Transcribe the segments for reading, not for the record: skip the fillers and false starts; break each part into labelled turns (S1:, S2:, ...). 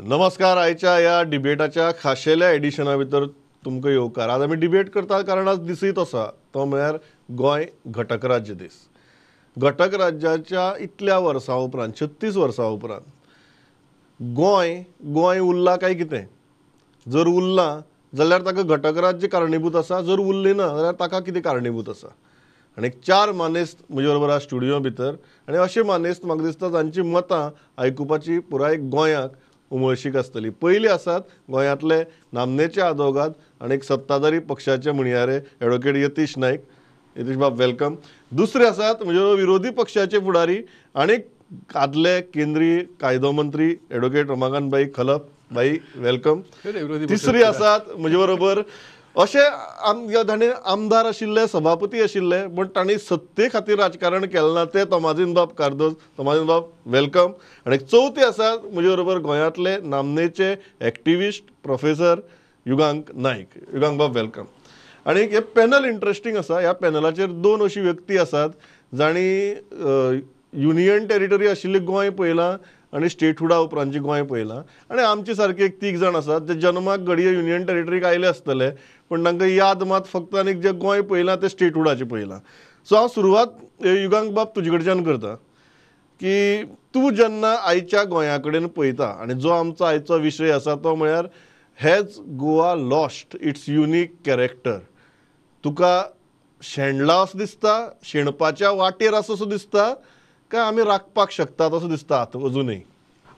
S1: नमस्कार. आयच्या ह्या डिबेटाच्या खाशेल्या एडिशना भितर तुमकां येवकार. आज आमी डिबेट करतात कारण आज दिसूच आसा तो म्हळ्यार गोंय घटक राज्य दीस. घटक राज्याच्या इतल्या वर्सां उपरांत, 36 वर्सां उपरांत गोंय गोंय उरलां काय कितें? जर उरलां जाल्यार ताका घटक राज्य कारणीभूत आसा, जर उरलें ना जाल्यार ताका कितें कारणीभूत आसा? आनी चार मानेस्त म्हजे बरोबर आज स्टुडियो भितर, आनी अशे मानेस्त म्हाका दिसता जांची मतां आयकुपाची पुराय गोंयाक उमळशीक आसतली. पयली आसात गोंयांतले नामनेचे आदवोगाद आनी एक सत्ताधारी पक्षाचे म्हणयारे एडवोकेट यतीश नायक. यतीश बाब welcome. दुसरे आसात म्हणजे विरोधी पक्षाचे फुडारी आनी आदले केंद्रीय कायदो मंत्री एडवोकेट रमाकांत भाई खलप. भाई welcome. तिसरी आसात म्हजे बरोबर अशे ताणें आमदार आशिल्ले, सभापती आशिल्ले, पूण तांणी सत्ते खातीर राजकारण केलें ना, ते तोमाजीन बाब कार्दोज. तोमाजीन बाब welcome. आनी चवथे आसात म्हजे बरोबर गोंयांतले नामनेचे एक्टिविस्ट प्रोफेसर युगांक नायक. युगांक बाब welcome. आनी हे पॅनल इंट्रस्टींग आसा. ह्या पॅनलाचेर दोन अशी व्यक्ती आसात जांणी युनियन टेरिटरी आशिल्ली गोंय पळयलां आनी स्टेटहुडा उपरांतची गोंय पळयलां, आनी आमचे सारके एक तीग जाण आसात जे जन्माक घडये युनियन टेरिटरीक आयले आसतले पूण तांकां याद मात फक्त आनी जे गोंय पळयलां तें स्टेटहुडाचें पळयलां. सो हांव सुरवात युगांक बाब तुजे कडच्यान करता की तूं जेन्ना आयच्या गोंया कडेन पळयता आनी जो आमचो आयचो विशय आसा तो म्हळ्यार has Goa lost its unique character, तुका शेणला असो दिसता, शेणपाच्या वाटेर आसा असो दिसता काय आमी राखपाक शकतात असो दिसता आतां अजुनूय?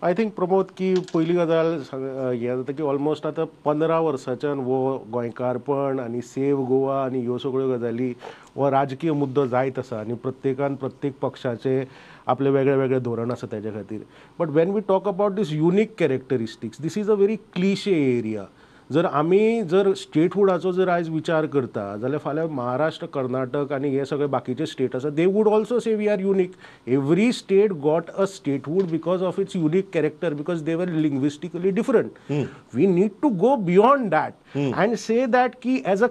S2: I think Pramod की पयली गजाल हें जाता की ऑलमोस्ट आतां 15 वर्सांच्यान हो गोंयकारपण आनी सेव गोवा आनी ह्यो सगळ्यो गजाली हो राजकीय मुद्दो जायत आसा आनी प्रत्येकान प्रत्येक पक्षाचे आपले वेगळे वेगळे धोरण आसा तेज्या खातीर. But when we talk about this unique characteristics, this is a very cliche area. जर आमी जर स्टेटहुडाचो जर आयज विचार करता जाल्यार फाल्यां महाराष्ट्र, कर्नाटक आनी हे सगळे बाकीचे स्टेट आसा, they would also say we are unique. Every state got a statehood because of its unique character, because they were linguistically different. We need to go beyond that and say that की as a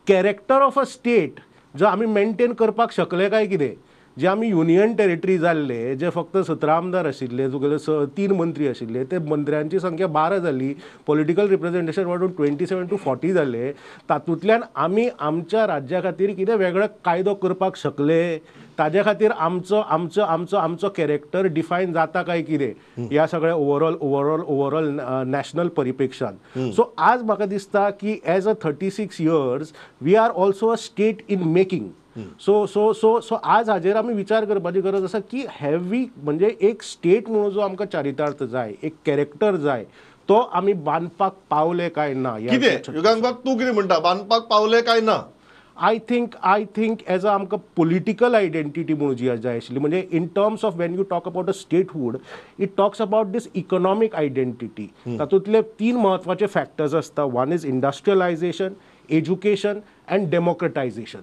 S2: character of a state जो आमी maintain करपाक शकले काय कितें. जे आमी union territory जाल्ले, जे फक्त 17 आमदार आशिल्ले, तुगेले 3 मंत्री आशिल्ले, ते मंत्र्यांची संख्या 12 जाली, पॉलिटिकल रिप्रेझेंटेशन वाडून 27 to 40 जाले. तातूंतल्यान आमी आमच्या राज्या खातीर कितें वेगळो कायदो करपाक शकले, ताज्या खातीर आमचो आमचो आमचो आमचो कॅरेक्टर डिफायन जाता काय कितें ह्या सगळ्या ओवरऑल ओवरऑल ओवरऑल नॅशनल परिप्रेक्षांत. सो आज म्हाका दिसता की as a 36 years we are also a state in making. So so so so आज हाजेर आमी विचार करपाची गरज आसा की have we, म्हणजे एक स्टेट म्हणून जो आमकां चारितार्थ जाय, एक कॅरेक्टर जाय, तो आमी बांदपाक पावले काय ना.
S1: कितें युगांक बाब तूं कितें म्हणटा, बांदपाक पावले काय ना?
S2: I think as a आमकां पॉलिटिकल आयडेंटिटी म्हणून जी जाय आशिल्ली, म्हणजे in terms of when you talk about a statehood, it talks about this economic identity. तातूंतले 3 म्हत्वाचे फॅक्टर्स आसता. One is industrialisation, education and democratization.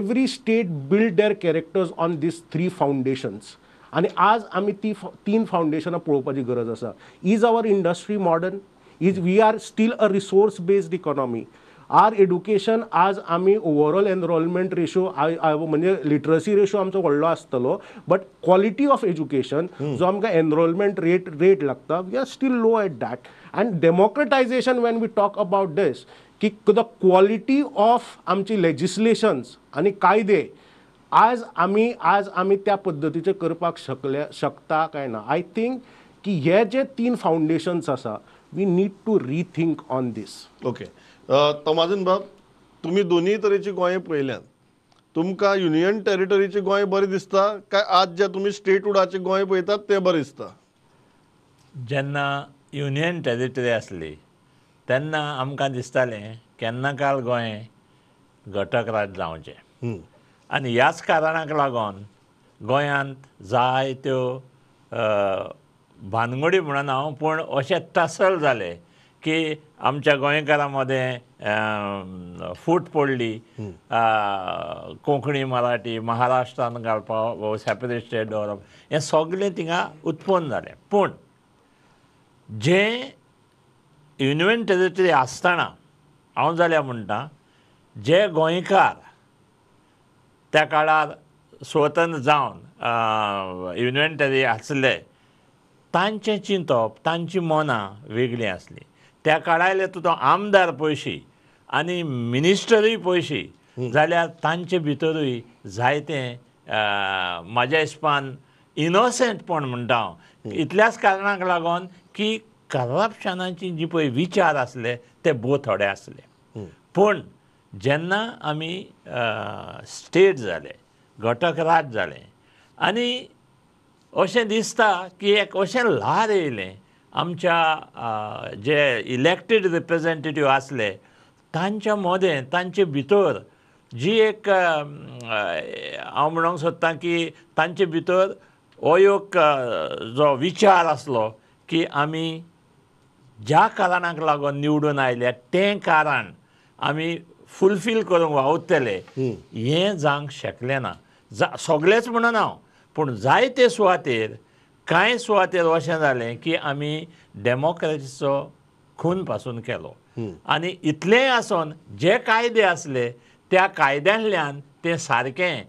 S2: Every state build their characters on these 3 foundations. आणि आज आमी ती 3 फाउंडेशनां पळोवपाची गरज आसा. Is our industry modern? Is we are still a resource based economy? Our education आज आमी ओवरऑल एनरोलमेंट रेशो म्हणजे लिटरसी रेशो आमचो व्हडलो आसतलो, बट क्वॉलिटी ऑफ एज्युकेशन जो आमकां एनरोलमेंट रेट लागता, we are still low at that. And democratization when we talk about this की the quality of आमची लेजिस्लेशन्स आनी कायदे आज आमी त्या पद्दतीचे करपाक शकता काय ना. I think की हे जे 3 फाउंडेशन्स आसा, we need to rethink on this.
S1: Okay Tomazinho बाब, तुमी दोनूय तरेची गोंय पळयल्यात, तुमकां युनियन टेरिटरीचे गोंय बरें दिसता काय आज जे तुमी स्टेटहुडाचे गोंय पळयतात तें बरें दिसता?
S3: जेन्ना युनियन टेरिटरी आसली तेन्ना आमकां दिसतालें केन्ना काल गोंय घटक राज्य जावचें, आनी ह्याच कारणाक लागून गोंयांत जायत्यो भानगडी म्हणून हांव पूण अशें टसल जाले की आमच्या गोंयकारां मदें फूट पडली, कोंकणी मराठी महाराष्ट्रान घालपाक सेपरेट स्टेट दवरप, हें सगळें थिंगा उत्पन्न जालें. पूण जें युनियन टेरिटरी आसतना हांव जाल्यार म्हणटा जे गोंयकार त्या काळार स्वतंत्र जावन युनियन टेरिटरी आसले तांचें चिंतप, तांची मनां वेगळीं आसलीं. त्या काळायले तूं तो आमदार पयशी आनी मिनिस्टरूय पयशी जाल्यार तांचे भितरूय जायतें म्हाज्या हिसपान इनोसंटपण म्हणटा हांव, इतल्याच कारणाक लागून की करप्शनाची जी पळय विचार आसले ते भोव थोडे आसले. पूण जेन्ना आमी स्टेट जाले, घटक राज्य जालें आनी अशें दिसता की एक अशें ल्हार येयलें आमच्या जे इलेक्टेड रिप्रेजेंटेटीव आसले तांच्या मदें, तांचे भितर जी एक हांव म्हणूंक सोदतां की तांचे भितर हो एक जो विचार आसलो की आमी ज्या कारणाक लागून निवडून आयल्या तें कारण आमी फुलफील करूंक वावुरतले हें जावंक शकलें ना. सगळेंच म्हणून हांव, पूण जायते सुवातेर, कांय सुवातेर अशें जालें की आमी डेमोक्रेसीचो खून पासून केलो. आनी इतलेंय आसून जे कायदे आसले त्या कायद्यांतल्यान तें सारकें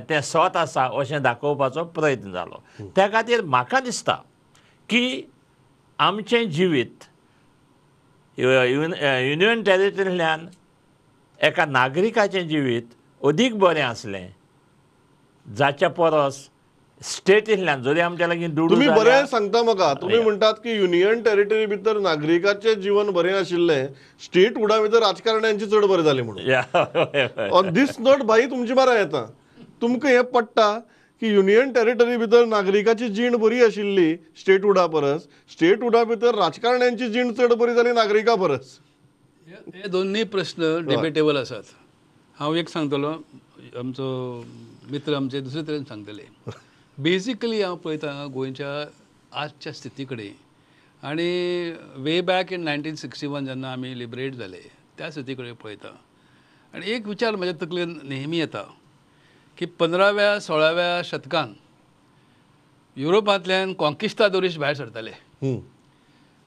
S3: तें सत आसा अशें दाखोवपाचो प्रयत्न जालो. त्या खातीर म्हाका दिसता की आमचें जिवीत युनियन टेरिटरींतल्यान एका नागरिकाचें जिवीत अदीक बरें आसलें जाच्या परस स्टेटींतल्यान. जरी आमच्या लागीं दुडू,
S1: तुमी बरें सांगता म्हाका, तुमी म्हणटात की युनियन टेरिटरी भितर नागरिकाचें जीवन बरें आशिल्लें, स्टेट हुडा भितर राजकारण्यांची चड बरें जालें म्हणून. ऑन this note भाई तुमची बरें येता, तुमकां हें पडटा की युनियन टेरिटरी भितर नागरिकाची जीण बरी आशिल्ली स्टेट हुडा परस, स्टेट हुडा भितर राजकारण्यांची जीण चड बरी जाली नागरिका परस?
S4: हे दोनूय प्रश्न डिबेटेबल आसात. हांव एक सांगतलो, आमचो मित्र आमचे दुसरे तरेन सांगतले. बेजिकली हांव पळयता गोंयच्या आजच्या स्थिती कडेन आनी वे बॅक इन 1961 जेन्ना आमी लिबरेट जाले त्या स्थिती कडेन पळयता आनी एक विचार म्हज्या तकलेन नेहमी येता की 15व्या 16व्या शतकान युरोपांतल्यान कॉन्किस्तादोरीश भायर सरताले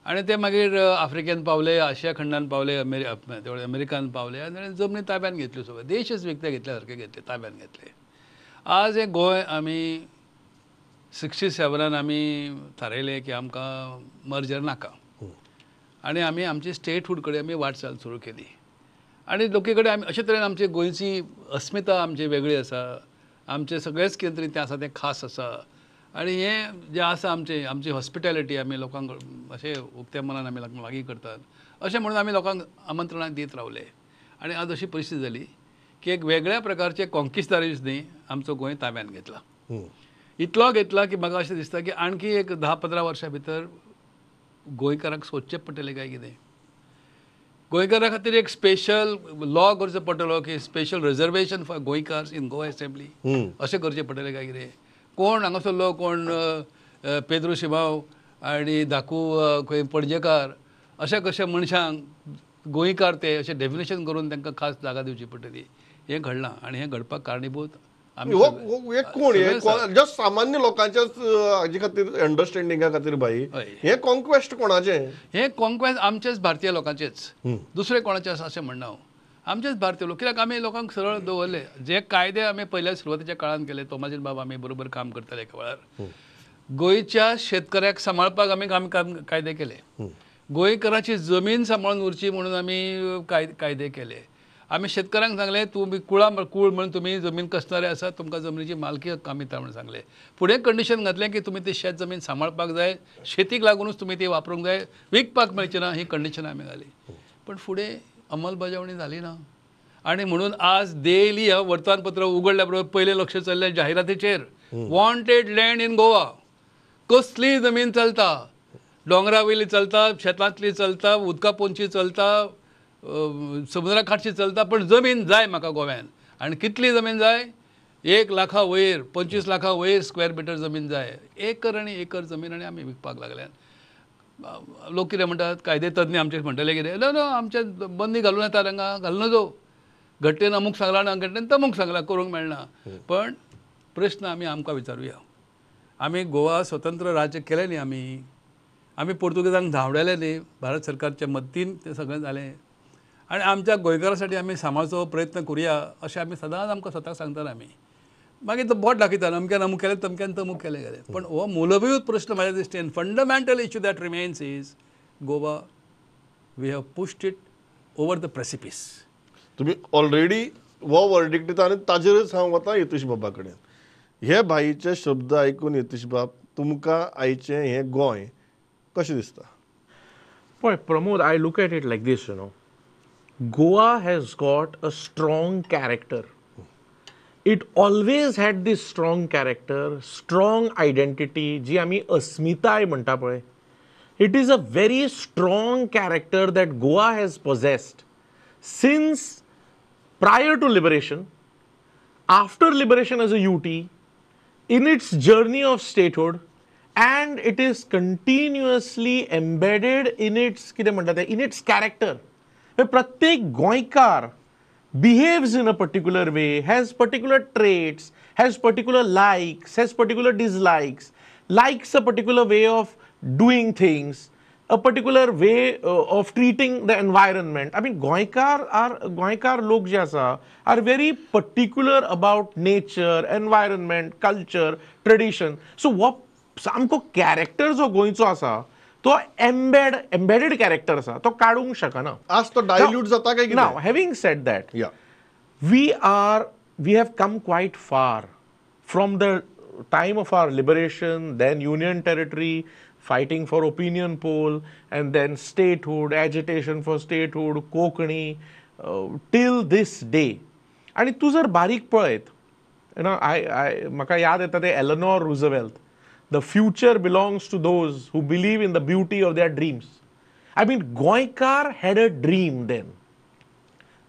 S4: आनी ते मागीर आफ्रिकेन पावले, आशिया खंडान पावले, अमेरिकान पावले आनी जमनी ताब्यान घेतल्यो, सगळे देशच विकते घेतल्या सारके घेतले, ताब्यान घेतले. आज हें गोंय आमी 67 आमी थारायलें की आमकां मर्जर नाका आनी आमी आमची स्टेटहूड कडेन आमी वाटचाल सुरू केली आनी लोके कडेन आमी अशे तरेन आमची गोंयची अस्मिता आमची वेगळी आसा, आमचें सगळेंच कितें तरी तें आसा तें खास आसा आनी हें जें आसा आमचें, आमची हॉस्पिटॅलिटी आमी लोकांक अशें उक्त्या मनान आमी लोकांक लागीं करतात अशें म्हणून आमी लोकांक आमंत्रणां दीत रावले. आनी आज अशी परिस्थिती जाली की एक वेगळ्या प्रकारचे कॉन्किस्तारीजनी आमचो गोंय ताब्यान घेतला. इतलो घेतला की म्हाका अशें दिसता की आणखी एक 10-15 वर्सां भितर गोंयकारांक सोदचें पडटलें काय कितें. गोंयकारां खातीर एक स्पेशल लॉ करचो पडटलो की स्पेशल रिजर्वेशन फॉर गोंयकार इन गोवा असेंब्ली अशें करचें पडटलें काय कितें. कोण हांगासरलो कोण पेद्रू शिमाव आनी धाकू खंय पणजेकार अशा कशा मनशांक गोंयकार ते अशें डेफिनेशन करून तांकां खास जागा दिवची पडटली. हें घडलां आनी हें घडपाक कारणीभूत
S1: कोण, जस्ट सामान्य लोकांच्या हाजे खातीर, अंडरस्टँडिंगा खातीर भाई, हें कॉन्क्वेस्ट कोणाचें?
S4: हें कॉन्क्वेस्ट आमचेच भारतीय लोकांचेच, दुसरे कोणाचें आसा अशें म्हणना हांव, आमचेच भारतीय लोक. कित्याक आमी लोकांक सरळ दवरले जे कायदे आमी पयल्या सुरवातेच्या काळान केले, तोमाजीन बाब आमी बरोबर काम करताले एका वेळार, गोंयच्या शेतकऱ्याक सांबाळपाक आमी कायदे केले, गोंयकाराची जमीन सांबाळून उरची म्हणून आमी कायदे केले. आमी शेतकऱ्यांक सांगलें तुमी कुळां कूळ म्हणून तुमी जमीन कसणारे आसा, तुमकां जमनीची मालकी हक्क आमी दिता म्हणून सांगलें. फुडें कंडिशन घातलें की तुमी ती शेत जमीन सांबाळपाक जाय, शेतीक लागुनूच तुमी ती वापरूंक जाय, विकपाक मेळची ना, ही कंडिशन आमी घाली. पण फुडें अंमलबजावणी जाली ना आनी म्हणून आज डेली ह्या वर्तमानपत्र उगडल्या बरोबर पयलें लक्ष चल्लें जाहिरातीचेर, वॉन्टेड लँड इन गोवा. कसली जमीन चलता, दोंगरा वयली चलता, शेतांतली चलता, उदका पोंदची चलता, समुद्रा खाटची चलता, पण जमीन जाय म्हाका गोव्यान. आनी कितली जमीन जाय? 1 लाखा वयर, 25 लाखा वयर स्क्वेअर मिटर जमीन जाय. एकर आनी एकर जमीन आनी आमी विकपाक लागल्यात. लोक कितें म्हणटात, कायदे तज्ञ आमचे म्हणटले कितें, ना ना आमचे बंदी घालूं येता हांगा, घालूं नजो, घट्टेन अमूक सांगलां ना, घट्टेन तमूक सांगलां, करूंक मेळना. पण प्रश्न आमी आमकां विचारुया, आमी गोवा स्वतंत्र राज्य केलें न्ही, आमी आमी पोर्तुगेजांक धांवडायले न्ही, भारत सरकारच्या मदतीन तें सगळें जालें. आनी आमच्या गोंयकारां साठी आमी सांबाळचो प्रयत्न करुया अशें आमी सदांच आमकां स्वताक सांगताले आमी. मागीर तो बोट दाखयता अमक्यान अमूक केलें तमक्यान तमूक केलें गेलें. पण हो मूलभूत प्रश्न म्हाज्या दृश्टीन fundamental issue that remains is Goa we have pushed it over the precipice.
S1: तुमी ऑलरेडी हो वर्डिक्ट दिता आनी ताजेरच हांव वता यतीश बाबा कडेन. हे भाईचे शब्द आयकून यतीश बाब तुमकां आयचें हें गोंय कशें दिसता?
S5: पळय Pramod, I look at it like this, you know, Goa has got a strong character. It always had this strong character, strong identity, जी आमी अस्मिताय म्हणटा पळय. It is a very strong character that Goa has possessed since prior to liberation, after liberation as a UT, in its journey of statehood, and it is continuously embedded in its कितें म्हणटा तें, in its character. प्रत्येक गोंयकार behaves in a particular way, has particular traits, has particular likes, has particular dislikes, likes a particular way of doing things, a particular way of treating the environment. I mean, Goenkar lok je asa are very particular about nature, environment, culture, tradition. So what samko character jo Goencho asa तो embedded character आसा, तो काडूंक शकना.
S1: आज तो dilute जाता काय कितें?
S5: Now having said that, we have come quite far from the time of our liberation, then union territory, fighting for opinion poll, and then statehood, agitation for statehood, Konkani, till this day. आनी तूं जर बारीक पळयत, you know, I म्हाका याद येता ते Eleanor Roosevelt, the future belongs to those who believe in the beauty of their dreams. I mean, Goenkar had a dream then.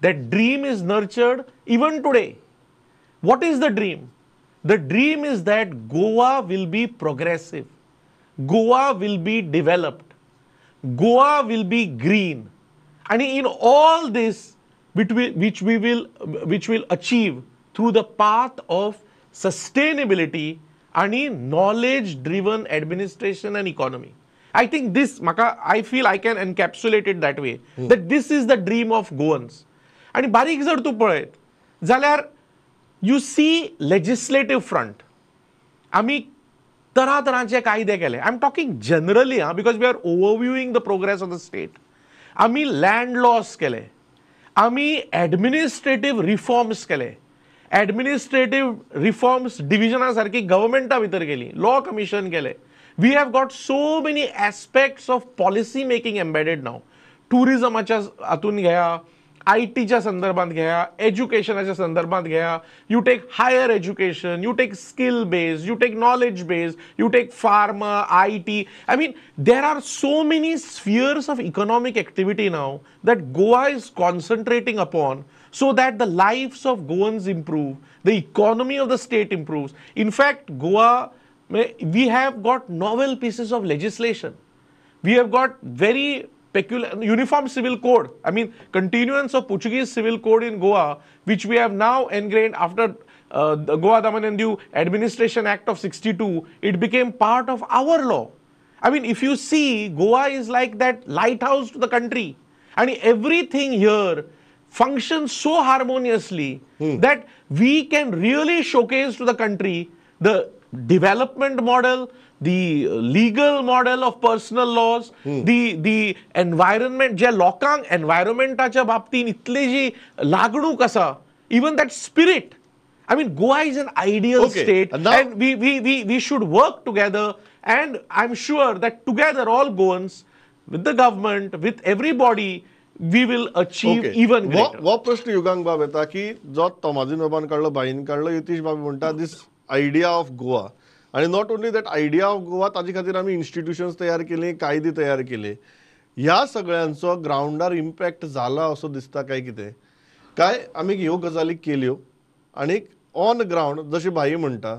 S5: That dream is nurtured even today. What is the dream? The dream is that Goa will be progressive. Goa will be developed. Goa will be green. And in all this, which will achieve through the path of sustainability आणि knowledge driven administration and economy. I think this म्हाका, I feel I can encapsulate it that way, that this is the dream of Goans. आनी बारीक जर तूं पळयत जाल्यार you C legislative front, आमी तरातरांचे कायदे केले. I am talking generally ah, because we are overviewing the progress of the state. आमी लँड लॉज केले, आमी एडमिनिस्ट्रेटीव रिफॉर्म्स केले, एडमिनिस्ट्रेटीव रिफॉर्म्स डिविजना सारकी गव्हर्मेंटा भितर गेली, लॉ कमिशन केले. We have got so many aspects of policy making embedded now. टुरिजमाच्या हातून घेया, आय टीच्या संदर्भात घेया, एज्युकेशनाच्या संदर्भात घेया. You take higher education, you take skill base, you take knowledge base, you take pharma, I T. I mean there are so many spheres of economic activity now that Goa is concentrating upon, so that the lives of Goans improve, the economy of the state improves. In fact, Goa, we have got novel pieces of legislation. We have got very peculiar uniform civil code. I mean, continuance of Portuguese civil code in Goa, which we have now ingrained after the Goa Daman and Diu Administration Act of 62, it became part of our law. I mean, if you see, Goa is like that lighthouse to the country. And everything here functions so harmoniously that we can really showcase to the country the development model, the legal model of personal laws, the environment, जे लोकांक environmentaच्या बाबतीन इतली जी लागणूक आसा, even that spirit. I mean, Goa is an ideal state, and we should work together, and I'm sure that together all Goans, with the government, with everybody, we will achieve even greater.
S1: हो प्रश्न युगांक बाब येता की जो तोमाजीन बाबान काडलो, भाईन काडलो, यतीश बाब म्हणटा this idea of Goa, आनी not only that idea of Goa, ताजे खातीर आमी इन्स्टिट्युशन्स तयार केली, कायदे तयार केले. ह्या सगळ्यांचो ग्रावंडार इम्पॅक्ट जाला असो दिसता काय कितें? काय आमी ह्यो गजाली केल्यो आनी ऑन ग्रावंड जशें भाई म्हणटा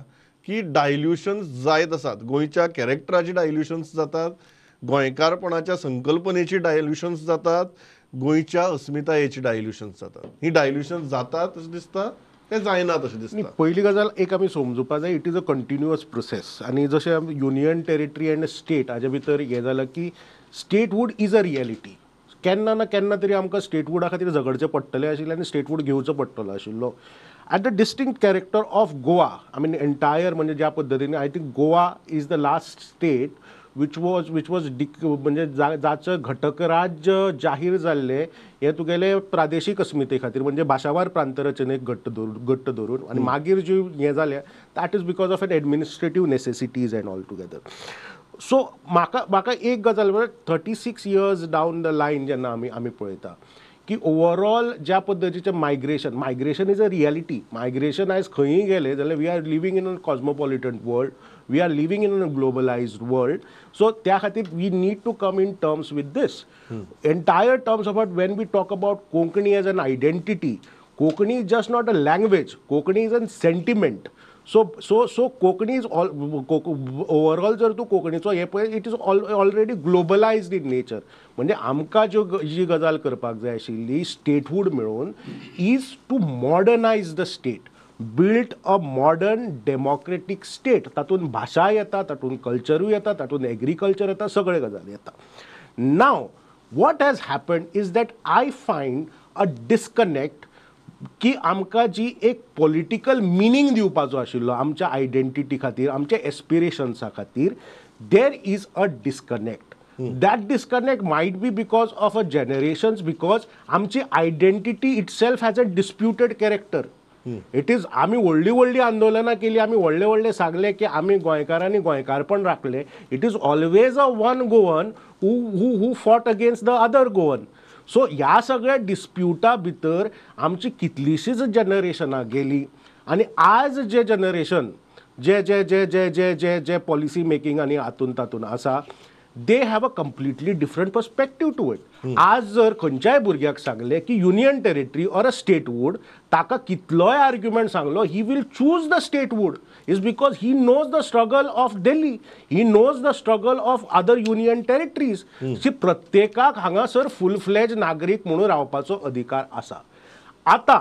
S1: की डायल्युशन्स जायत आसात, गोंयच्या कॅरेक्टराची डायल्युशन्स जातात, गोंयकारपणाच्या संकल्पनेची डायल्युशन्स जातात, गोंयच्या अस्मितायेची डायल्युशन्स जातात. ही डायल्युशन्स जातात अशें दिसता, ते जायना तशें दिसता.
S2: पयली गजाल एक आमी समजुपा जाय, it is a continuous process. आनी जशें युनियन टेरिटरी एंड स्टेट हाजे भितर हें जालां की स्टेटहूड is a reality. केन्ना ना केन्ना तरी आमकां स्टेटहुडा खातीर झगडचें पडटलें आशिल्लें आनी स्टेटहूड घेवचो पडटलो आशिल्लो. At the distinct character of Goa, I mean entire म्हणजे ज्या पद्दतीन I think Goa is the last state which was म्हणजे जाचें घटक राज्य जाहीर जाल्लें हें तुगेले प्रादेशीक अस्मिते खातीर म्हणजे भाशावार प्रांतरचनेक घट्ट धरून आनी मागीर जी हें जालें that is because of an administrative necessities and all together. So म्हाका म्हाका एक गजाल म्हळ्यार 36 years down the line जेन्ना आमी आमी पळयता की ओवरऑल ज्या पद्दतीचें migration, migration is a reality. Migration आयज खंयूय गेले जाल्यार we are living in a cosmopolitan world, we are living in a globalized world. So त्या खातीर we need to come in terms with this entire terms about when we talk about Konkani as an identity. Konkani is just not a language, Konkani is an sentiment. So so so Konkani is all overall जर तूं कोंकणीचो हें पळय it is already globalized in nature. म्हणजे आमकां ज्यो जी गजाल करपाक जाय आशिल्ली स्टेटहूड मेळोवन is to modernize the state, build a modern democratic state. तातूंत भाशा येता, तातूंत कल्चरूय येता, तातूंत एग्रीकल्चर येता, सगळे गजाल येता. Now what has happened is that I find a disconnect की आमकां जी एक पॉलिटिकल मिनींग दिवपाचो आशिल्लो आमच्या आयडेंटिटी खातीर, आमच्या एस्पिरेशन्सा खातीर, there is a disconnect. That disconnect might be because of a generations, because आमची identity itself has a disputed character. It is आमी व्हडली व्हडली आंदोलनां केली, आमी व्हडले व्हडले सांगले की आमी गोंयकारांनी गोंयकारपण राखलें. It is always a one Goan who fought against the other Goan. So ह्या सगळ्या डिस्प्युटा भितर आमची कितलीशींच जनरेशनां गेली आनी आज जे जनरेशन जे जे जे जे जे जे जे पॉलिसी मेकिंग आनी हातून तातून आसा, they have a completely different perspective to it. आज जर खंयच्याय भुरग्याक सांगलें की union territory or a statehood, ताका कितलोय आर्ग्युमेंट सांगलो he will choose the statehood, is because he knows the struggle of Delhi, he knows the struggle of other union territories. प्रत्येकाक हांगासर फूल फ्लॅज नागरीक म्हणून रावपाचो अधिकार आसा. आतां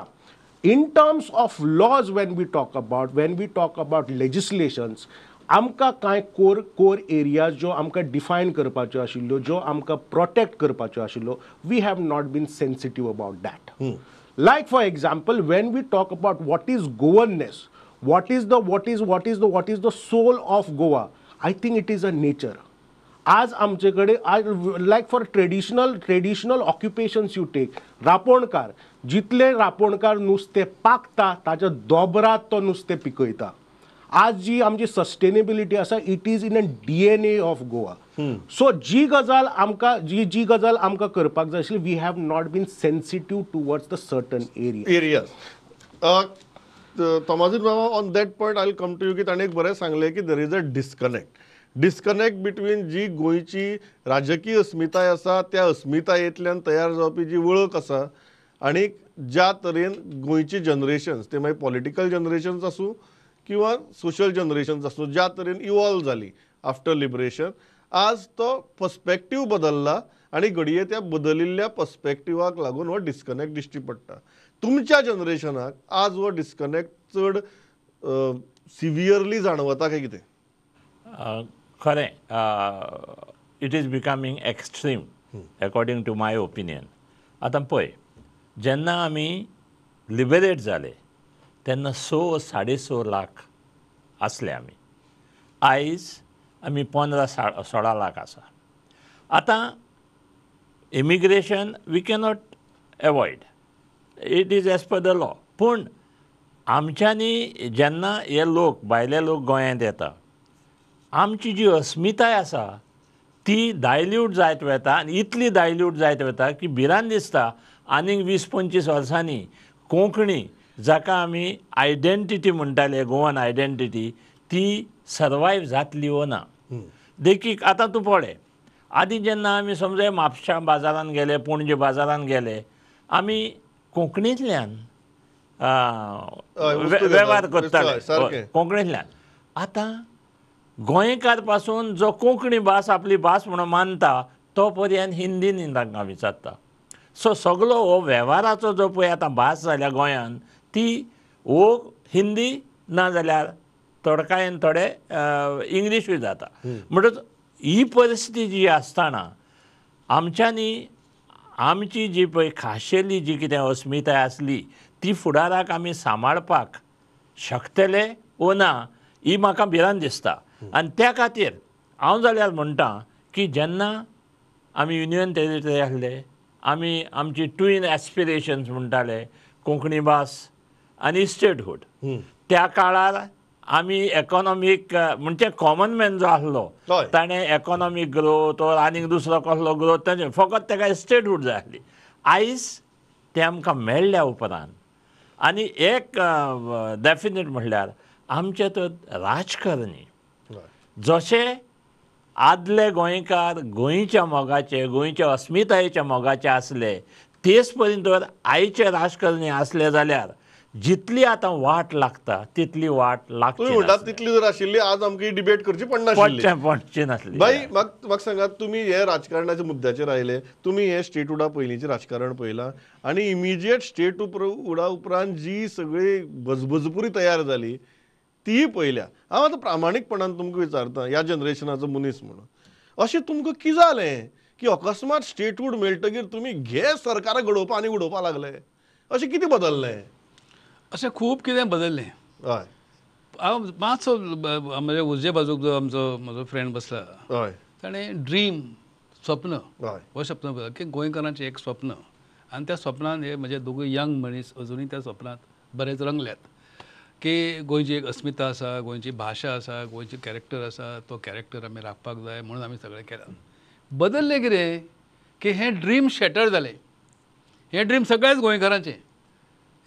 S2: in terms of laws when we talk about, when we talk about legislations, आमकां कांय कोर एरियाज ज्यो आमकां डिफायन करपाच्यो आशिल्ल्यो, ज्यो आमकां प्रोटेक्ट करपाच्यो आशिल्ल्यो, we have not been sensitive about that. Like for example when we talk about what is Goanness, what is the what is what is the what is the soul of Goa, I think it is a nature. आज आमचे कडेन आज like for traditional occupations you take, रापोणकार, जितले रापोणकार नुस्तें पाकता ताच्या दोबरात तो नुस्तें पिकयता. आज जी आमची सस्टेनेबिलिटी आसा it is in a DNA of Goa. So जी गजाल आमकां जी जी गजाल आमकां करपाक जाय आशिल्ली, we have not been sensitive towards the certain
S1: areas. Tomazinho Baba, on that point I will come to you की ताणें एक बरें सांगलें की there is a disconnect between जी गोंयची राजकीय अस्मिताय आसा त्या अस्मितायेंतल्यान तयार जावपी जी वळख आसा आनी ज्या तरेन गोंयची जनरेशन्स, ते मागीर पॉलिटिकल जनरेशन्स आसूं किंवा सोशल जनरेशन्स आसूं, ज्या तरेन इवॉल्व जाली आफ्टर लिबरेशन, आज तो पर्सपेक्टीव बदलला आनी घडये त्या बदलिल्ल्या पर्सपेक्टिवाक लागून हो डिस्कनेक्ट दिश्टी पडटा. तुमच्या जनरेशनाक आज हो डिस्कनेक्ट चड सिवियरली जाणवता काय कितें?
S3: खरें, it is becoming extreme according to my opinion. आतां पळय, जेन्ना आमी लिबरेट जाले तेन्ना 6 साडे 6 लाख आसले आमी, आयज आमी 15-16 लाख आसा. आतां immigration we cannot avoid, it is as per the law. पूण आमच्यांनी जेन्ना हे लोक भायले लोक गोंयांत येता, आमची जी अस्मिताय आसा ती डायल्यूट जायत वता आनी इतली डायल्यूट जायत वता की भिरांत दिसता आनीक 20-25 वर्सांनी कोंकणी जाका आमी आयडेंटिटी म्हणटाले, गोवन आयडेंटिटी, ती सर्वायव जातली वो ना. देखीक आतां तूं पळय, आदीं जेन्ना आमी समजा म्हापशा बाजारान गेले, पणजे बाजारान गेले, आमी कोंकणींतल्यान वेव्हार करताले, कोंकणींतल्यान. आतां गोंयकार पासून जो कोंकणी भास आपली भास म्हणून मानता तो पर्यंत हिंदीन तांकां विचारता. सो सगलो हो वेव्हाराचो जो पळय आतां भास जाल्या गोंयान ती वो हिंदी ना जाल्यार थोडकायेन थोडे इंग्लिशूय जाता. म्हणटच ही परिस्थिती जी आसतना आमच्यांनी आमची जी पळय खाशेली जी कितें अस्मिताय आसली ती फुडाराक आमी सांबाळपाक शकतले ओ ना ही म्हाका भिरांत दिसता. आनी त्या खातीर हांव जाल्यार म्हणटा की जेन्ना आमी युनियन टेरिटरी आसले आमी आमची ट्विन एस्पिरेशन्स म्हणटाले, कोंकणी भास आनी स्टेटहूड. त्या काळार आमी एकोनॉमीक म्हणजे कॉमन मॅन जो आसलो ताणें एकोनॉमीक ग्रोथ ओर आनीक दुसरो कसलो ग्रोथ ताणें फकत ताका स्टेटहूड जाय आसली. आयज तें आमकां मेळ्ळ्या उपरांत आनी एक डेफिनेट म्हणल्यार आमचे तर राजकारणी जशे आदले गोंयकार गोंयच्या मोगाचे, गोंयच्या अस्मितायेच्या मोगाचे आसले तेच पर्यंत जर आयचे राजकारणी आसले जाल्यार जितली आतां वाट लागता तितली वाट लागची
S1: म्हणटा तितली जर आशिल्ली आज आमकां डिबेट करची पडनाशिल्ली,
S3: पडची नासली.
S1: बाई म्हाका सांगात, तुमी हे राजकारणाच्या मुद्द्याचेर आयले, तुमी हे स्टेटहुडा पयलींचें राजकारण पळयलां आनी इमिजिएट स्टेटहुडा उपरांत जी सगळी बजबजपुरी तयार जाली तीय पळयल्या. हांव आतां प्रामाणीकपणान तुमकां विचारता, ह्या जनरेशनाचो मनीस म्हणून अशें तुमकां कितें जालें की अकस्मात स्टेटहूड मेळटकीर तुमी घे सरकाराक घडोवपा आनी उडोवपा लागले? अशें कितें बदल्लें?
S4: अशें खूब कितें बदल्लें.
S1: हय,
S4: हांव मातसो म्हज्या उजवे बाजूक जो आमचो म्हजो फ्रेंड बसला
S1: हय
S4: ताणें ड्रीम, स्वप्न,
S1: हय
S4: हो स्वप्न पळयला की गोंयकारांचें एक स्वप्न आनी त्या स्वप्नान हे म्हजे दोगूय यंग मनीस अजुनूय त्या स्वप्नांत बरेच रंगल्यात की गोंयची एक अस्मिता आसा, गोंयची भाशा आसा, गोंयची कॅरेक्टर आसा, तो कॅरेक्टर आमी राखपाक जाय म्हणून आमी सगळें केलां. बदल्लें कितें की हें ड्रीम शॅटर जालें. हें ड्रीम सगळ्याच गोंयकारांचें.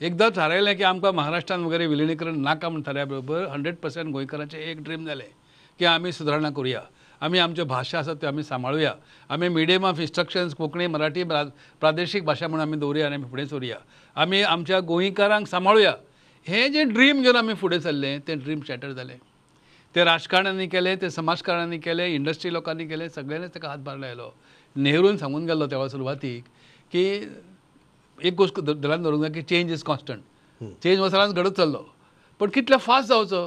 S4: एकदां थारायलें की आमकां महाराष्ट्रान वगैरे विलिनीकरण नाका म्हूण थारायल्या बरोबर 100% गोंयकारांचें एक ड्रीम जालें की आमी सुदारणा करुया, आमी आमच्यो भाशा आसा त्यो आमी सांबाळुया, आमी medium of instructions Konkani, Marathi प्रादेशीक भाशा म्हणून आमी दवरुया आनी आमी फुडें सरुया, आमी आमच्या गोंयकारांक सांबाळुया. हें जें ड्रीम घेवन आमी फुडें सरलें तें ड्रीम शॅटर जालें. तें राजकारण्यांनी केलें, तें समाजकारण्यांनी केलें, इंडस्ट्री लोकांनी केलें, सगळ्यांनीच ताका हातभार लायलो. नेहरून सांगून गेल्लो तेवा सुरवातीक की एक गोश्ट दलान धरूंक जाय की चेंज is constant, change हो सदांच घडत चल्लो, पण कितले फास्ट जावचो.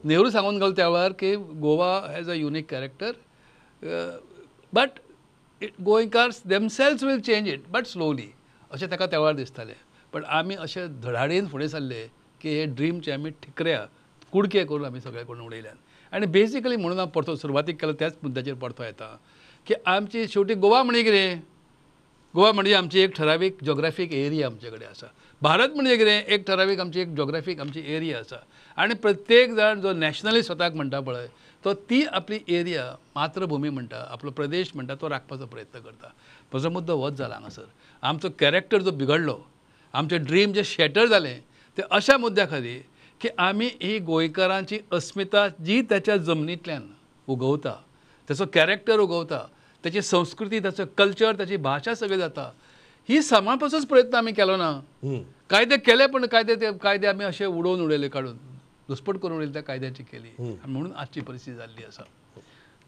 S4: नेहरू सांगून गेलो त्या वेळार की Goa has a unique character but Goenkars themselves will change it but slowly, अशें ताका त्या वेळार दिसतालें. पण आमी अशें धडाडीन फुडें सरले की हे ड्रीमचे आमी ठिकऱ्या कुडके करून आमी सगळे करून उडयल्यात. आनी बेसिकली म्हणून हांव परतो सुरवातीक केलो त्याच मुद्द्याचेर परतो येता की आमची शेवटी गोवा म्हणजे कितें, गोवा म्हणजे आमची एक ठरावीक जोग्राफीक एरिया आमचे कडेन आसा. भारत म्हणजे कितें, एक ठरावीक आमची एक जोग्राफीक आमची एरिया आसा आनी प्रत्येक जाण जो नॅशनलिस्ट स्वताक म्हणटा पळय तो ती आपली एरिया मातृभुमी म्हणटा, आपलो प्रदेश म्हणटा, तो राखपाचो प्रयत्न करता. म्हजो मुद्दो होच जाला हांगासर. आमचो कॅरेक्टर जो बिगडलो, आमचें ड्रीम जें शॅटर जालें तें अशा मुद्द्या खातीर की आमी ही गोंयकारांची अस्मिता जी त्याच्या जमनींतल्यान उगवता, ताचो कॅरेक्टर उगवता, त्याची संस्कृती, ताचो कल्चर, ताची भाशा सगळी जाता, ही सांबाळपाचोच प्रयत्न आमी केलो ना. कायदे केले पण कायदे ते कायदे आमी अशे उडोवन उडयले, काडून दुस्पट करून उडयले त्या कायद्याची केली म्हणून आजची परिस्थिती जाल्ली आसा.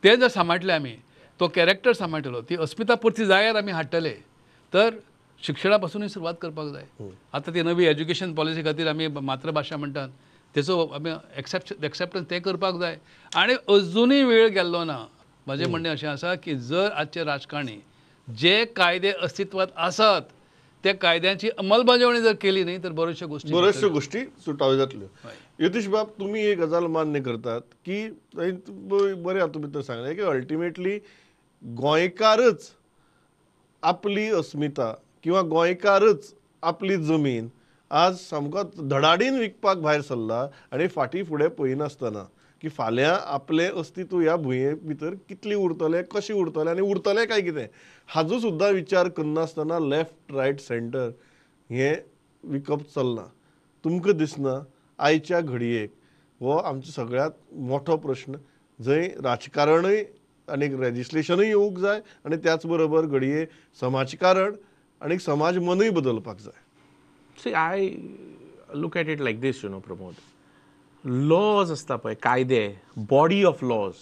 S4: ते जर सांबाळटले आमी, तो कॅरेक्टर सांबाळटलो, ती अस्मिता परती जाग्यार आमी हाडटले तर शिक्षणा पासुनूय सुरवात करपाक जाय. आतां ती नवी एज्युकेशन पॉलिसी खातीर आमी मातृभाशा म्हणटात तेचो आमी एक्सेप्टन्स तें करपाक जाय. आनी अजुनूय वेळ गेल्लो ना. म्हजें म्हणणें अशें आसा की जर आजचे राजकारणी जे कायदे अस्तित्वात आसात त्या कायद्यांची अंमलबजावणी जर केली न्ही तर बऱ्योचश्यो
S1: गोष्टी सुटाव्यो जातल्यो. यतीश बाब, तुमी एक गजाल मान्य करतात की बरें तुमी तर सांगलें की अल्टिमेटली गोंयकारच आपली अस्मिता किंवा गोंयकारच आपली जमीन आज सामको धडाडीन विकपाक भायर सरला आनी फाटीं फुडें पळयनासतना की फाल्यां आपलें अस्तित्व ह्या भुंये भितर कितली उरतलें, कशें उरतलें आनी उरतलें काय कितें हाजो सुद्दां विचार करनासतना लेफ्ट रायट सेंटर हें विकप चल्लां. तुमकां दिसना आयच्या घडयेक हो आमचो सगळ्यांत मोठो प्रश्न, जंय राजकारणूय आनी लेजिस्लेशनूय येवंक जाय आनी त्याच बरोबर घडये समाजकारण आनी समाज मनूय बदलपाक जाय.
S5: See, I look at it like this, you know, Pramod. Laws आसता पळय, कायदे, body of laws,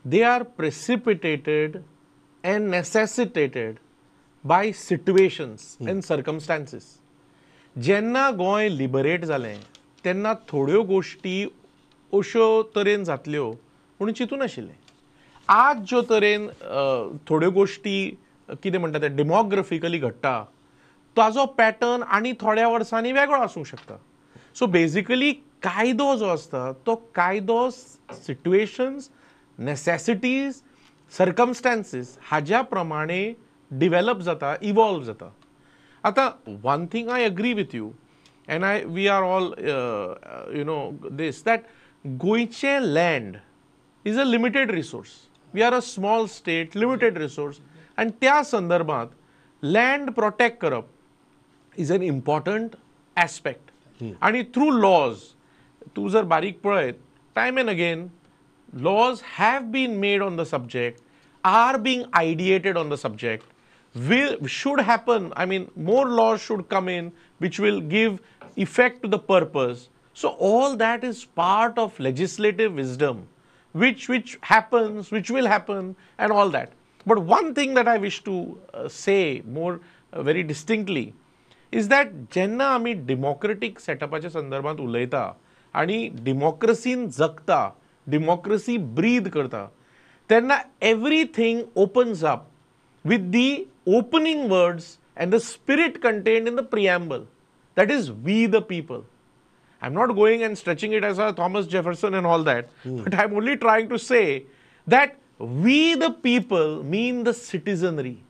S5: they are precipitated and necessitated by situations and circumstances. जेन्ना गोंय लिबरेट जालें तेन्ना थोड्यो गोश्टी अश्यो तरेन जातल्यो म्हणून चिंतून नाशिल्लें. आज ज्यो तरेन थोड्यो गोश्टी कितें म्हणटा ते डेमोग्राफिकली घडटा ताजो पॅटर्न आनी थोड्या वर्सांनी वेगळो आसूंक शकता. सो बेजिकली कायदो जो आसता तो कायदो सिट्युएशन्स, नेसेसिटीज, सर्कमस्टांसीस हाज्या प्रमाणे डिवेलप जाता, इवॉल्व जाता. आतां one thing I agree with you and I we are all you know this that गोंयचें land is a limited resource. We are a small state, limited resource, आनी त्या संदर्भात land protect करप is an important aspect. आनी through lodge तूं जर बारीक पळयत, time and again laws have been made on the subject, are being ideated on the subject, will should happen. I mean, more laws should come in which will give effect to the purpose. So all that is part of legislative wisdom, which happens, which will happen, and all that. But one thing that I wish to say more very distinctly is that जेन्ना आमी democratic सेटअपाच्या संदर्भात उलयता आनी डेमोक्रेसीन जगता, democracy ब्रीद करता, तेन्ना everything opens up with the opening words and the spirit contained in the preamble, that is we the people. I am not going and stretching it as a Thomas Jefferson and all that, but I am only trying to say that we the people mean the citizenry.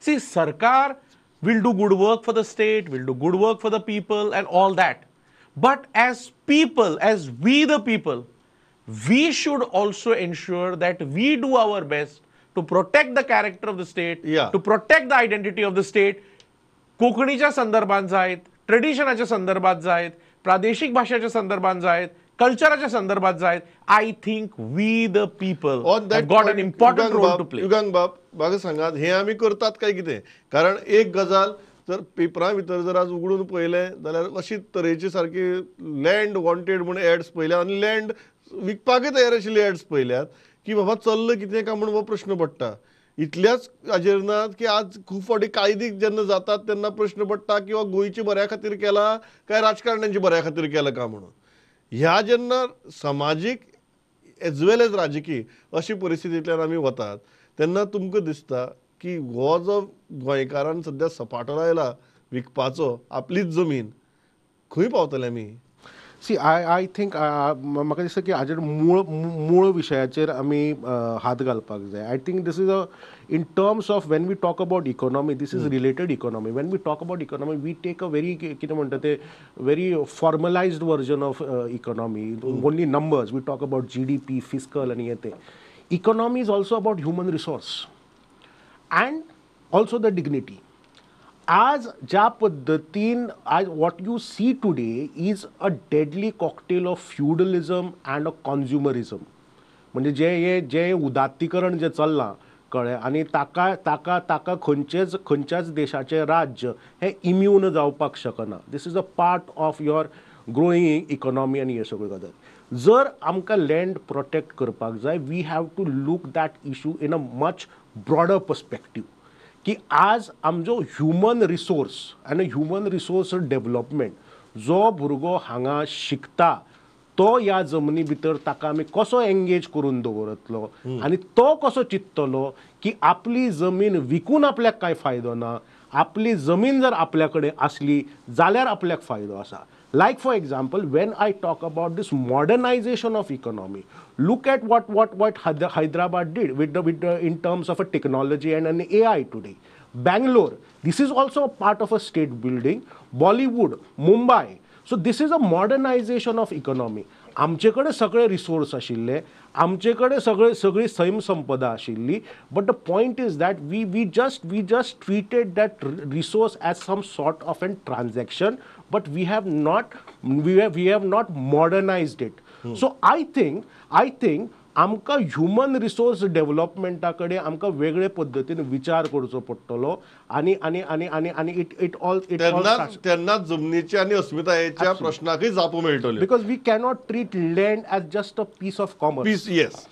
S5: See, sarkar will do good work for the state, will do good work for the people and all that. But as people, as we the people, we should also ensure that we do our best to protect the character of the state, to protect the identity of the state. कोंकणीच्या संदर्भात जायत, ट्रेडिशनाच्या संदर्भात जायत, प्रादेशिक भाषेच्या संदर्भात जायत, कल्चराच्या संदर्भात जायत, I think we the people have got an important role to play.
S1: Yugank बाब, म्हाका सांगात, हे आमी करतात काय कितें? कारण एक गजाल जर पेपरा भितर जर आज उगडून पळयलें जाल्यार अशी तरेची सारकी लँड वॉन्टेड म्हूण एड्स पळयल्या आनी लँड विकपाकय तयार आशिल्ली एड्स पळयल्यात की बाबा चल्ल कितें काय म्हूण हो प्रश्न पडटा. इतल्याच हाजेर ना की आज खूब फावटी कायदे जेन्ना जातात तेन्ना प्रश्न पडटा किंवा गोंयच्या बऱ्या खातीर केला काय राजकारण्यांच्या बऱ्या खातीर केला काय म्हणून. ह्या जेन्ना समाजीक एज वेल एज राजकीय अशी परिस्थितींतल्यान आमी वतात तेन्ना तुमकां दिसता की हो जो गोंयकारान सद्या सपाटो लायला विकपाचो आपलीच जमीन, खंय पावतले आमी?
S2: सी, I think म्हाका दिसता की हाजेर मूळ विशयाचेर आमी हात घालपाक जाय. I think this is a in terms of when we talk about economy, this is related economy. When we talk about economy, we take a very कितें म्हणटा ते very formalised version of economy, only numbers. We talk about GDP, fiscal आनी हे ते. Economy is also about human resource and also the dignity. आज ज्या पद्दतीन आज what you see today is a deadly cocktail of feudalism and a consumerism. म्हणजे जे हे जे उदात्तीकरण जें चल्लां, कळ्ळें, आनी ताका ताका ताका खंयचेच खंयच्याच देशाचें राज्य हें इम्यून जावपाक शकना. This is a part of your growing economy आनी हे सगळ्यो गजाली. जर आमकां लँड प्रोटेक्ट करपाक जाय, we have to look that issue in a much broader perspective. की आज आमचो ह्युमन रिसोर्स आनी ह्युमन रिसोर्स डेवलपमेंट, जो भुरगो हांगा शिकता तो ह्या जमनी भितर ताका आमी कसो एंगेज करून दवरतलो आनी तो कसो चिंततलो की आपली जमीन विकून आपल्याक कांय फायदो ना, आपली जमीन जर आपल्या कडेन आसली जाल्यार आपल्याक फायदो आसा. Like for example, when I talk about this modernization of economy, look at what Hyderabad did with the in terms of a technology and an AI today. Bangalore, this is also a part of a state building. Bollywood, Mumbai. So this is a modernization of economy. आमचे कडेन सगळे resource आशिल्ले, आमचे कडेन सगळे सगळी सैम संपदा आशिल्ली, but the point is that we just treated that resource as some sort of an transaction, but we have not modernized it. So I think आमकां ह्युमन रिसोर्स डेवलपमेंटा कडेन आमकां वेगळे पद्दतीन विचार करचो पडटलो आनी आनी आनी आनी आनी it it all it
S1: तेन्ना जमनीच्या आनी अस्मितायेच्या प्रश्नाकय जापो मेळटल्यो.
S2: Because we cannot treat land as just a piece of commerce.
S1: Piece, yes.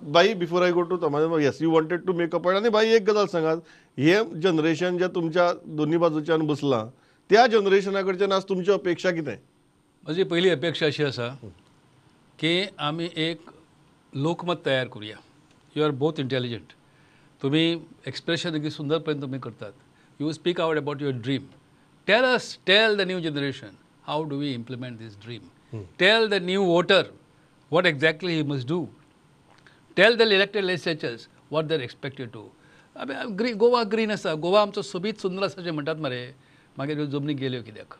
S1: बाई, before I go to Tomazinho, yes, you wanted to make a point. आनी बाई, एक गजाल सांगात, हे जनरेशन जे तुमच्या दोन्ही बाजूच्यान बसलां त्या जनरेशना कडच्यान आज तुमची अपेक्षा कितें?
S4: म्हजी पयली अपेक्षा अशी आसा की आमी एक लोकमत तयार करूया. You are both intelligent, तुमी एक्सप्रेशन अगदी सुंदर पर्यंत तुमी करतात. You speak out about your dream. Tell us, tell the new generation, how do we implement this dream? Tell the new voter what exactly he must do. Tell the elected legislatures what they are expected to. Goa green आसा, गोवा आमचो सोबीत सुंदर आसा अशें म्हणटात मरे, मागीर ह्यो जमनी गेल्यो कित्याक?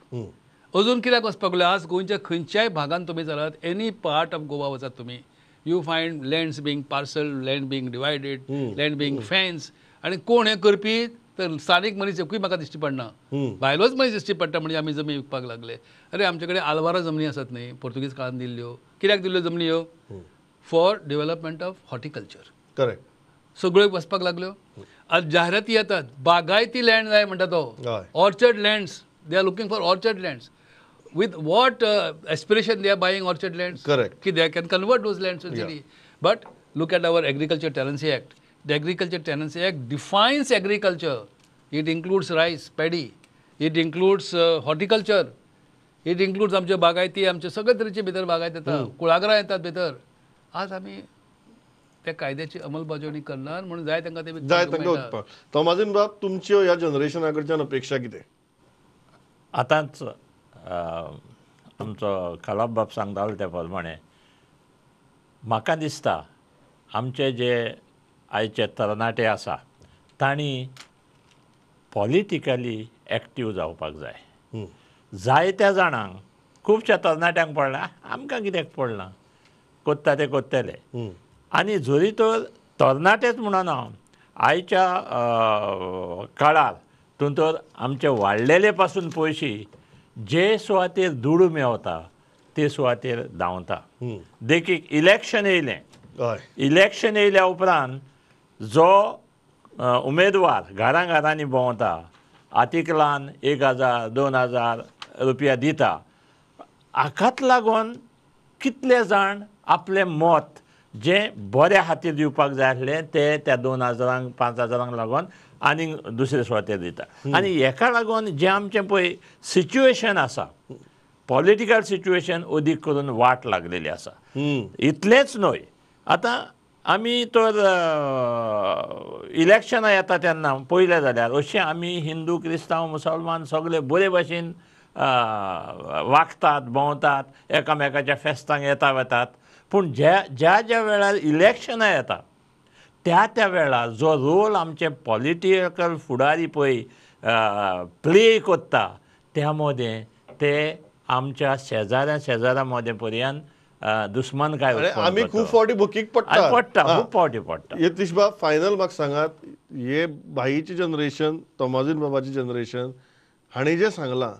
S4: अजून कित्याक वचपाक लागल्यो? आज गोंयच्या खंयच्याय भागान तुमी चलात, एनी पार्ट ऑफ गोवा वचात तुमी, you find lands being parcel, land being divided, land being fence. आनी कोण हें करपी तर स्थानीक मनीस एकूय म्हाका दिश्टी पडना, भायलोच मनीस दिश्टी पडटा. म्हणजे आमी जमनी विकपाक लागले. अरे आमचे कडेन आलवारा जमनी आसात न्ही, पोर्तुगीज काळान दिल्ल्यो. कित्याक दिल्ल्यो जमनी ह्यो? For development of horticulture.
S1: Correct.
S4: सगळ्यो वचपाक लागल्यो. आज जाहिराती येतात, बागायती लँड जाय म्हणटा तो, orchard lands, they are looking for orchard lands. With what aspiration they are buying orchard lands?
S1: Correct.
S4: Ki they can convert those lands easily. But look at our Agriculture Tenancy Act. The Agriculture Tenancy Act defines agriculture. It includes rice, paddy. It includes horticulture. It includes आमचे बागायती, आमचे सगळे तरेचे भितर बागायत येता, कुळागरां येतात भितर. आज आमी त्या कायद्याची अंमलबजावणी करणार म्हणून जाय तांकां ते
S1: जाय तांकां वचपाक. तोमाजीन बाब, तुमच्यो ह्या जनरेशना कडच्यान अपेक्षा कितें?
S3: आतांच आमचो खलप बाब सांगतालो त्या प्रमाणे म्हाका दिसता आमचे जे आयचे तरणाटे आसा तांणी पॉलिटिकली एक्टीव जावपाक जाय. जायत्या जाणांक, खुबश्या तरणाट्यांक पडलां, आमकां कित्याक पडलां, कोत्ता ते कोत्तले. आनी जरी तर तरणाटेच म्हणना, आयच्या काळार तूं तर आमचे वाडलेले पासून पयशे जे सुवातेर दुडू मेवता ते सुवातेर धांवता. देखीक इलेक्शन येयलें, इलेक्शन येयल्या उपरांत जो उमेदवार घरां घरांनी भोंवता, आतिकलान 1000 2000 रुपया दिता, हाकाच लागून कितले जाण आपलें मत जें बऱ्या खातीर दिवपाक जाय आसलें तें त्या 2000 5000 लागून आनीक दुसरे सुवातेर दिता. आनी हेका लागून जें आमचें पळय सिच्युएशन आसा, पॉलिटिकल सिच्युएशन अदीक करून वाट लागलेली आसा. इतलेंच न्हय, आतां आमी तर इलेक्शनां येता तेन्ना पळयलें जाल्यार अशें आमी हिंदू क्रिस्तांव मुसलमान सगळे बरे भाशेन वागतात, भोंवतात, एकामेकाच्या फेस्तांक येता वतात. पूण ज्या ज्या ज्या वेळार इलेक्शनां येता त्या त्या वेळार जो रोल आमचे पॉलिटिकल फुडारी पळय प्ले करता त्या मदें ते आमच्या शेजाऱ्या शेजाऱ्या मदें पर्यंत दुस्मानकाय
S1: आमी खूब फावटी बुकीक पडटा,
S3: पडटा, खूब फावटी पडटा.
S1: यतीश बाब, फायनल म्हाका सांगात, हे भाईची जनरेशन, तोमाजीन बाबाची जनरेशन हांणी जें सांगलां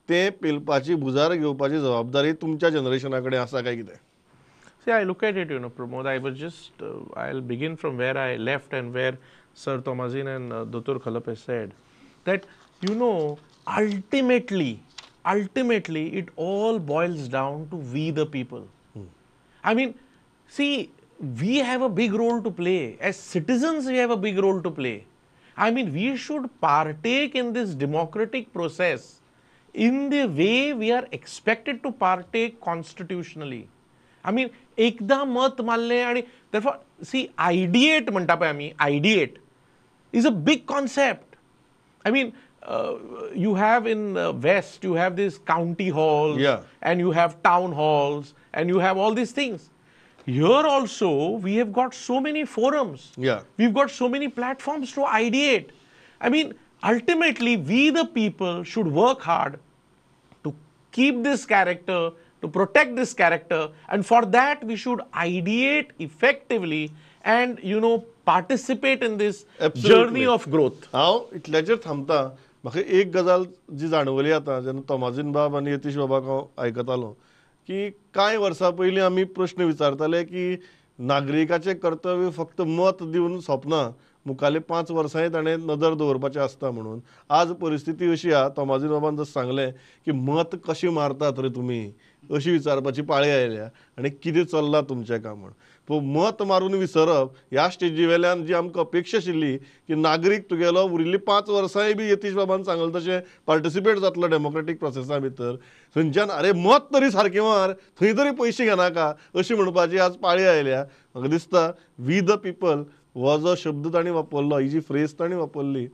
S1: तें पेलपाची, भुजार घेवपाची जबाबदारी तुमच्या जनरेशना कडेन आसा काय कितें?
S5: See, I look at it, you know, Pramod, I was just, I'll begin from where I left and where Sir Tomazin and Dr. Khalap has said that, you know, ultimately, it all boils down to we the people. I mean, see, we have a big role to play. As citizens, we have a big role to play. I mean, we should partake in this democratic process in the way we are expected to partake constitutionally. I mean, एकदा मत मारलें आनी therefore, see, ideate म्हणटा पळय आमी, ideate is a big concept. I mean, you have in the West, you have these county halls, and you have town halls, and you have all these things. Here also, we have got so many forums. We've got so many platforms to ideate. I mean, ultimately, we the people should work hard to keep this character, to protect this character, and for that we should ideate effectively and, you know, participate in this journey of growth.
S1: हांव इतल्याचेर थांबता. म्हाका एक गजाल जी जाणवली आतां जेन्ना तोमाजीन बाब आनी यतीश बाबाक हांव आयकतालो की कांय वर्सां पयलीं आमी प्रश्न विचारताले की नागरिकाचें कर्तव्य फक्त मत दिवन सोंपना, मुखाले 5 वर्सांय ताणें नदर दवरपाचें आसता म्हणून. आज परिस्थिती अशी आहा, तोमाजीन बाबान जशें सांगलें की मत कशें मारतात रे तुमी अशी विचारपाची पाळी आयल्या आनी कितें चल्लां तुमचें काय म्हूण. पूण मत मारून विसरप ह्या स्टेजी वेल्यान जी आमकां अपेक्षा आशिल्ली की नागरीक तुगेलो उरिल्ली 5 वर्सांय बी यतीश बाबान सांगलें तशें पार्टिसिपेट जातलो डेमोक्रेटीक प्रोसेसा भितर, थंयच्यान अरे मत तरी सारकें मार, थंय तरी पयशे घेनाका अशी म्हणपाची आज पाळी आयल्या. म्हाका दिसता we the people हो जो शब्द तांणी वापरलो, ही जी फ्रेज तांणी वापरली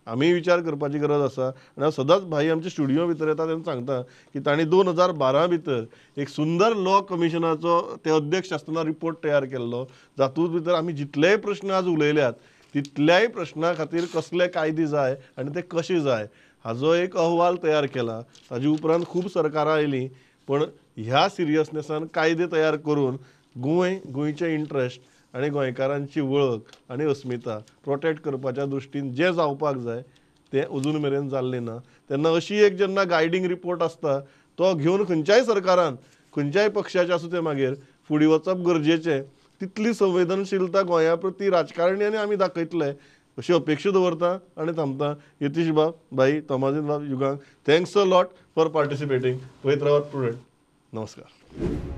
S1: आमी विचार करपाची गरज आसा. आनी हांव सदांच भाई आमच्या स्टुडियो भितर येता तेन्ना सांगता की तांणी 2012 भितर एक सुंदर लॉ कमिशनाचो ते अध्यक्ष आसतना रिपोर्ट तयार केल्लो, जातूंत भितर आमी जितलेय प्रश्न आज उलयल्यात तितल्याय प्रश्ना खातीर कसले कायदे जाय आनी ते कशे जाय हाजो एक अहवाल तयार केला. ताजे उपरांत खूब सरकारां आयलीं, पण ह्या सिरियसनेसान कायदे तयार करून गोंय, गोंयचे इंट्रस्ट आनी गोंयकारांची वळख आनी अस्मिता प्रोटेक्ट करपाच्या दृश्टीन जें जावपाक जाय तें अजून मेरेन जाल्लें ना. तेन्ना अशी एक जेन्ना गायडींग रिपोर्ट आसता तो घेवन खंयच्याय सरकारान, खंयच्याय पक्षाचे आसूं तें, मागीर फुडें वचप गरजेचें. तितली संवेदनशीलता गोंया प्रती राजकारण्यांनी आमी दाखयतले अशी अपेक्षा दवरता आनी थांबता. यतीश बाब, भाई तोमाजीन बाब, Yugank, thanks a lot for participating. पळयत रावात प्रुडंट. नमस्कार.